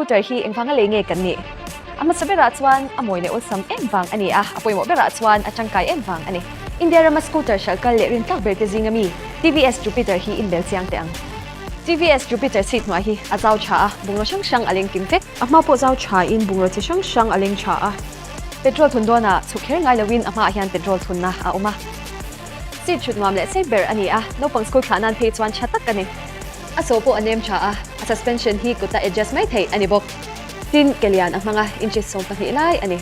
Scooter hi engvanga lei nge kan nih? A hmasa berah chuan a mawi leh awlsam em vang a ni a, a pawimawh berah chuan a tangkai em vang a ni. India rama scooter hralh kal leh rintlak ber te zinga mi TVS Jupiter hi inbel chiang teh ang. TVS Jupiter seat hnuai hi a zau tha a, bungraw hrang hrang a leng kim vek. A hma pawh zau tha in bungraw chi hrang hrang a leng tha a. Petrol thun dawnah chhuk kher ngai loin a hmaah hian petrol thunna a awm a. Seat thut nuam leh sei ber a ni a, naupang school thlah nan phei chuan tha tak a ni. A chaw pawh a nem tha a, a suspension hi kuta adjust mai theih a ni bawk. Tin, ke lian a hmang a, inches 12 lai a ni.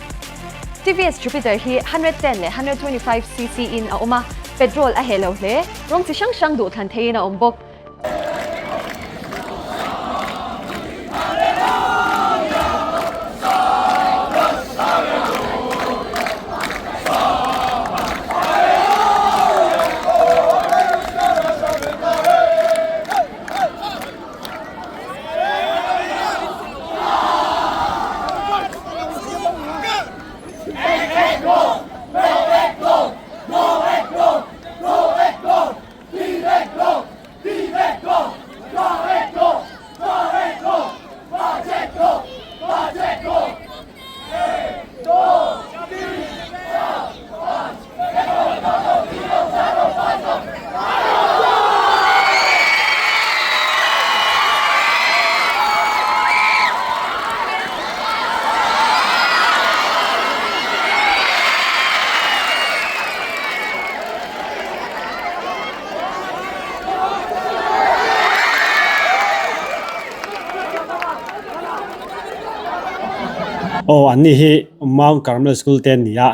TVS Jupiter hi 110 leh 125 cc in a awm a, petrol a heh lo hle. Rawng chi hrang hrang duh thlan theiin a awm bawk. Aw an ni hi Mount Carmel School te an ni a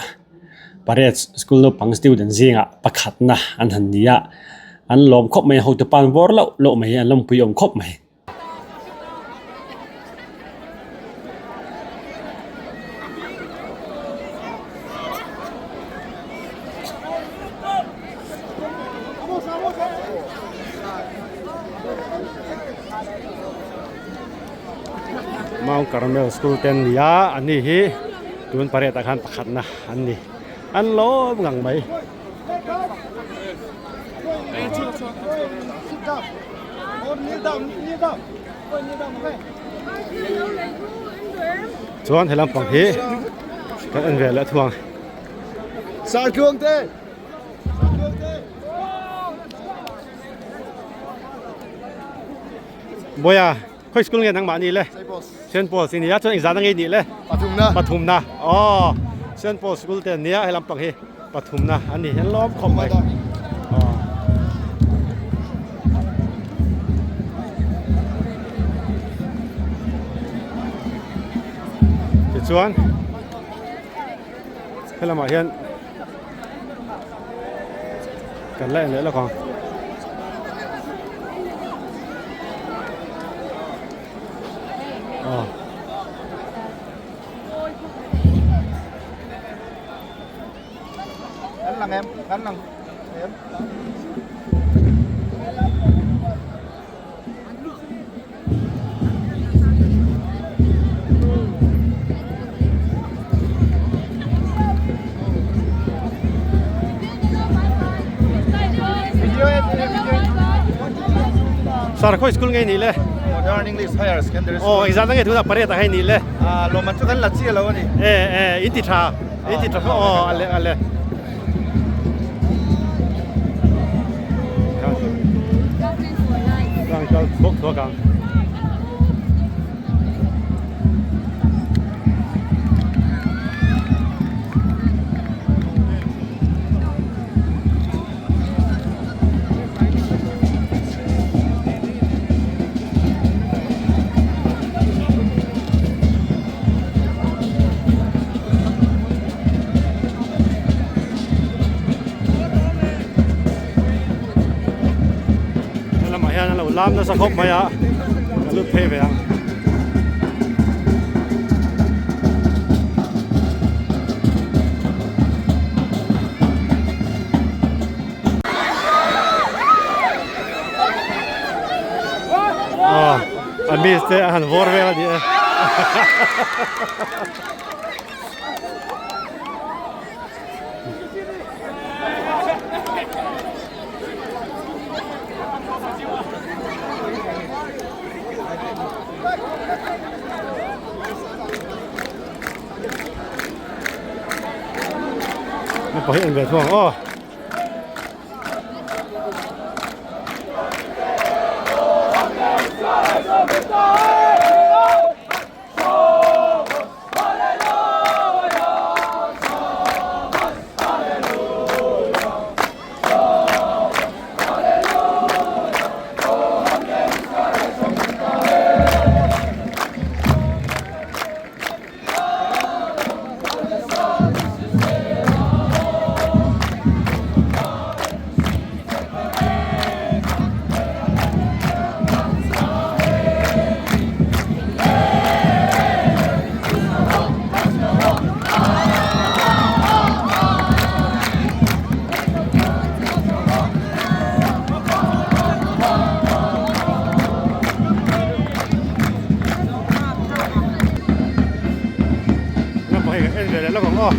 parade school naupang student zingah pakhatna an han ni a an lawm khawp mai a hotu pa an vawr loh loh mai an lawmpui awm khawp mai. Mount Carmel School te an ni a an ni hi tun pariat ah khan pakhatna an ni an lawm ngang mai. Chuan he lampang hi kan en ve leh thuang. Bawiha khawi school nge nangmah ni le? Saint Paul's i ni a chuan engzah na nge i nih le? Pathumna. Pathumna aw Saint Paul's school te an nia he lampang hi pathumna an ni hian lawm khawp mai. Aw. Tichuan helamah hian kan la en leh lawk ang. Aw. Kan lang em, kan lang em. Sir khawi school nge nih le? Modern English Higher Secondary School. Aw engzat na nge tunah pariat ah hei nih le? Ah lawmman chu kan la chiah lo a ni. E e in ti tha in ti tha aw ale ale. Kang kal thuak thuak ang. Helamah hian an lo lam nasa khawp mai a ka lut phei ve ang. A miss te a han vawr vel a ni e. Naupang hi en ve thung ang aw. Naupang hi kan en ve leh lawk ang aw.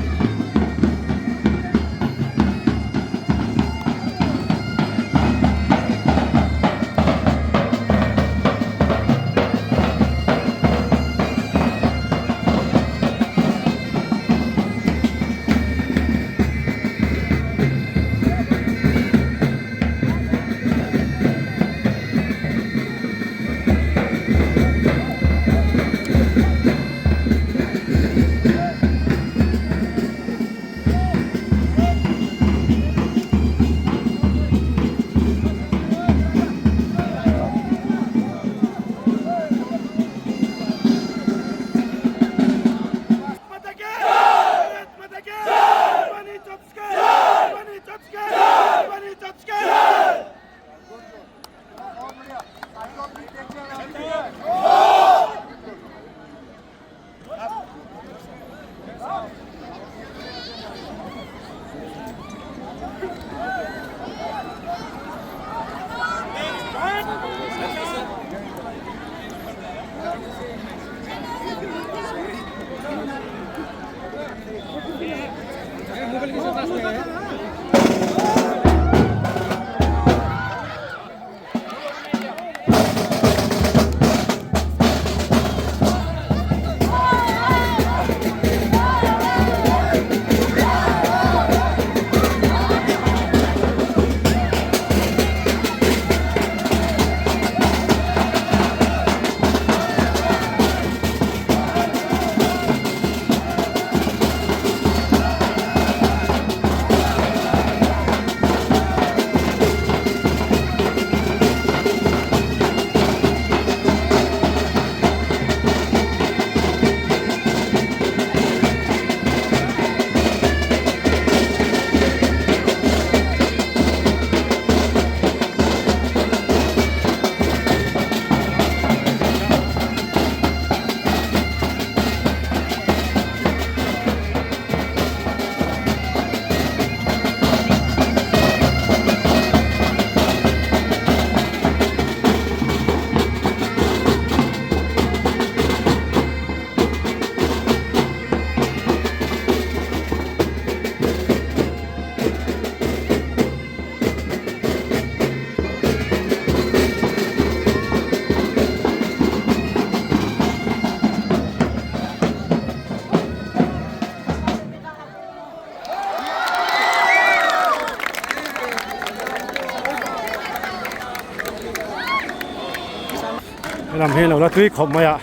Helam hi lo la tui khawp mai a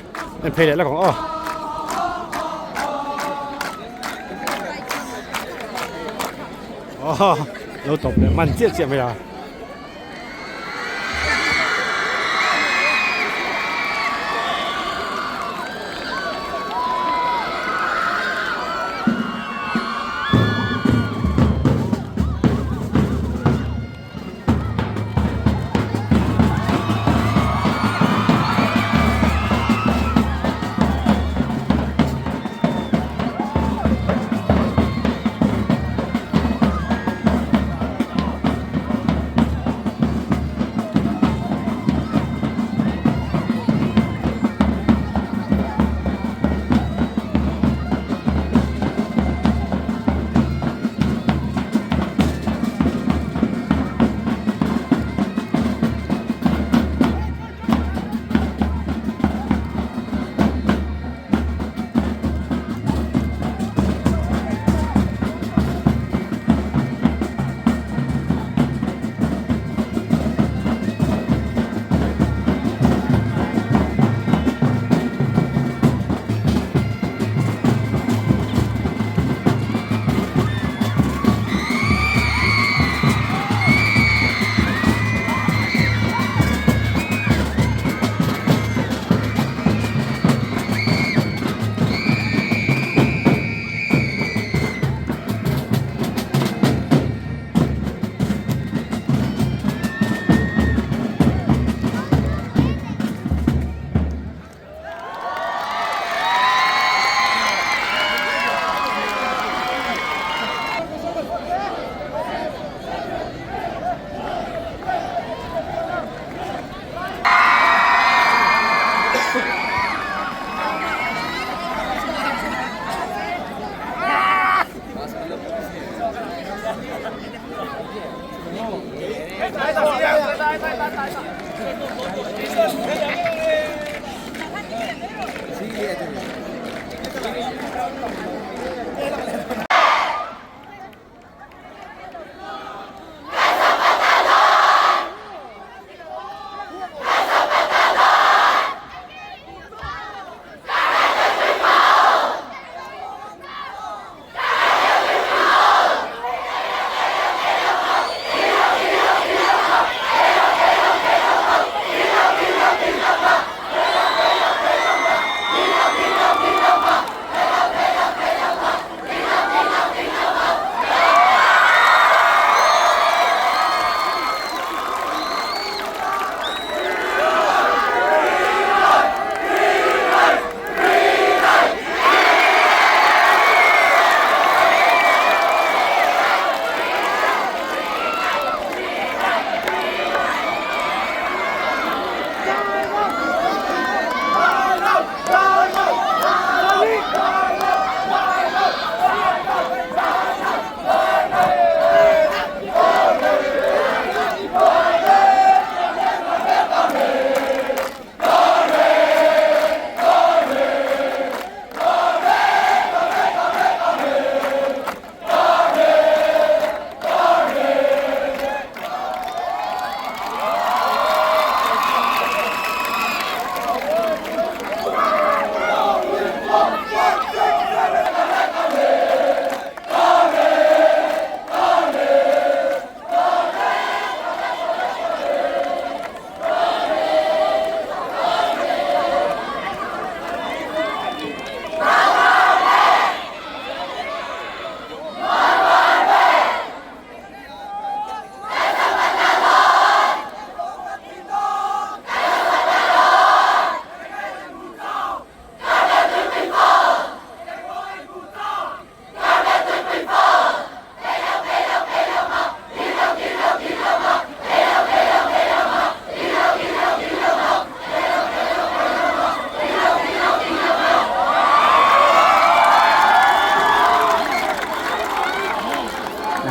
en phei leh lawk ang aw. Aw lo tawp leh hman chiah chiah mai a.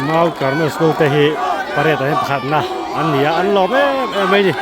Mau Carmel School te hi pariat ah hian pakhatna an ni a an lawm em em mai a ni.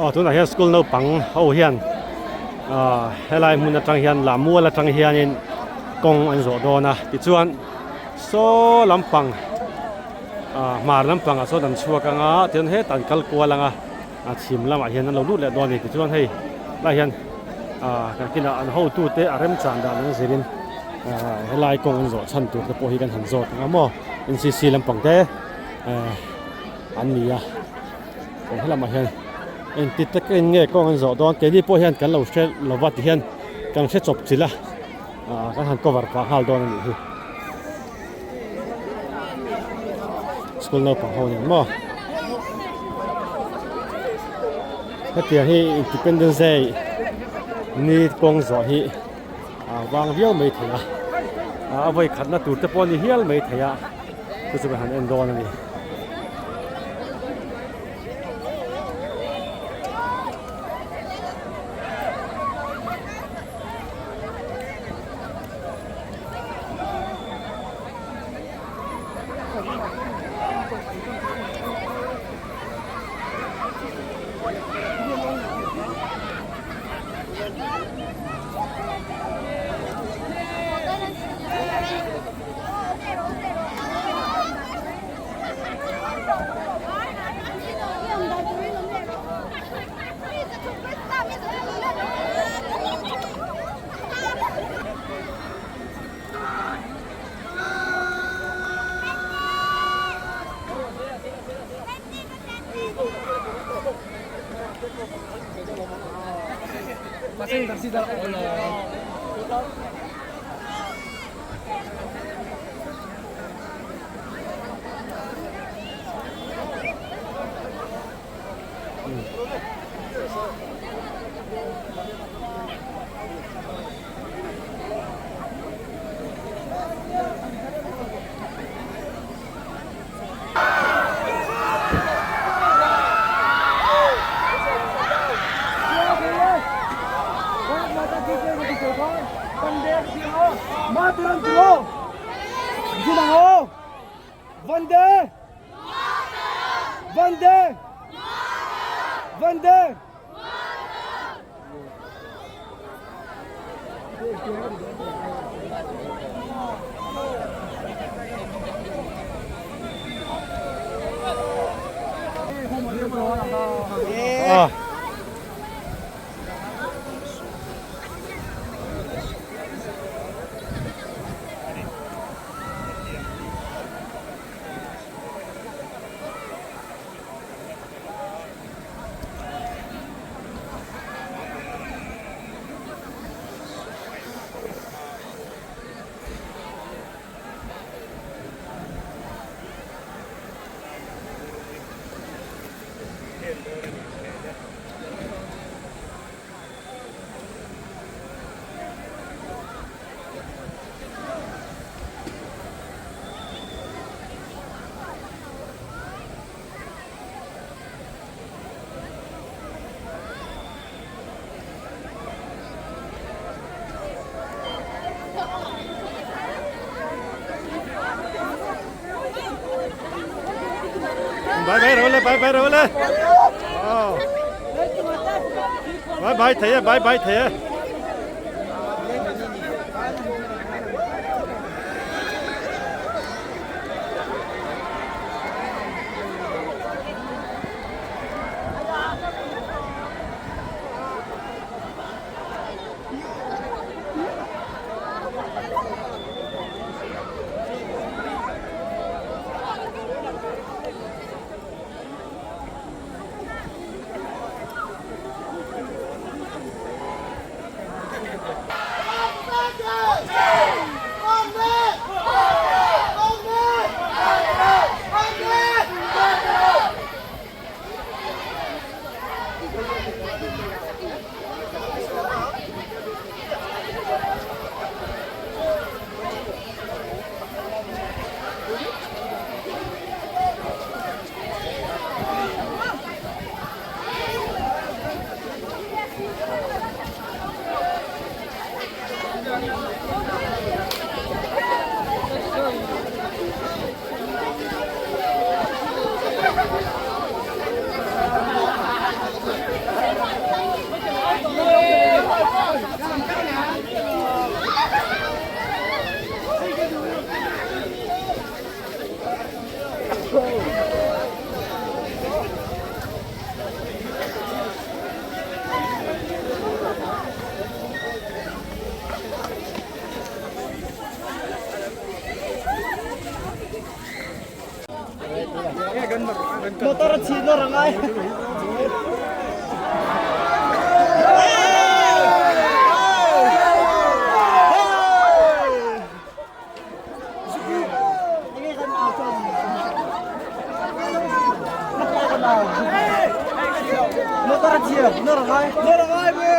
Aw tunah hian school naupang ho hian ah helai hmun atang hian Lammual atang hianin kawng an zawh dawn a tichuan saw lampang ah hmar lampangah sawn an chhuak ang a tichuan hetah an kal kual ang a a chhim lamah hian an lo lut leh dawn a ni tichuan hei lai hian ah kan kinah an hotute a remchan dan an zirin ah helai kawng an zawh chhan tur te pawh hi kan han zawt ang a maw N C C lampang te eh an ni a. He lamah hian engti takin nge kawng an zawh dawn keini pawh hian kan lo hre lo va ti hian kan hre chawp chilh a ah kan han cover pah nghal dawn a nih hi school naupang ho nen maw hetiang hi independence day ni kawng zawh hi a vang viau mai thei a a vawi khatna tur te pawh a ni hial mai thei a. Chu chu kan han en dawn a ni. Bai bai rawh le bai bai rawh le aw bai bai thei e bai bai thei e. Motor a chih nawr a ngai. Motor a chih nawr a ngai. Nawr a ngai ve.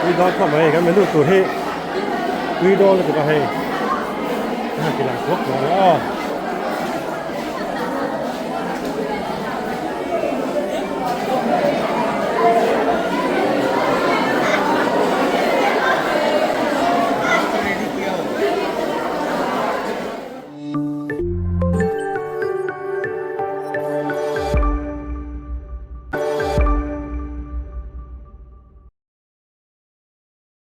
Tui dawn khawp mai kan menu tur hi tui dawn lutuk a hei a han ti lang thuak thuak ang aw.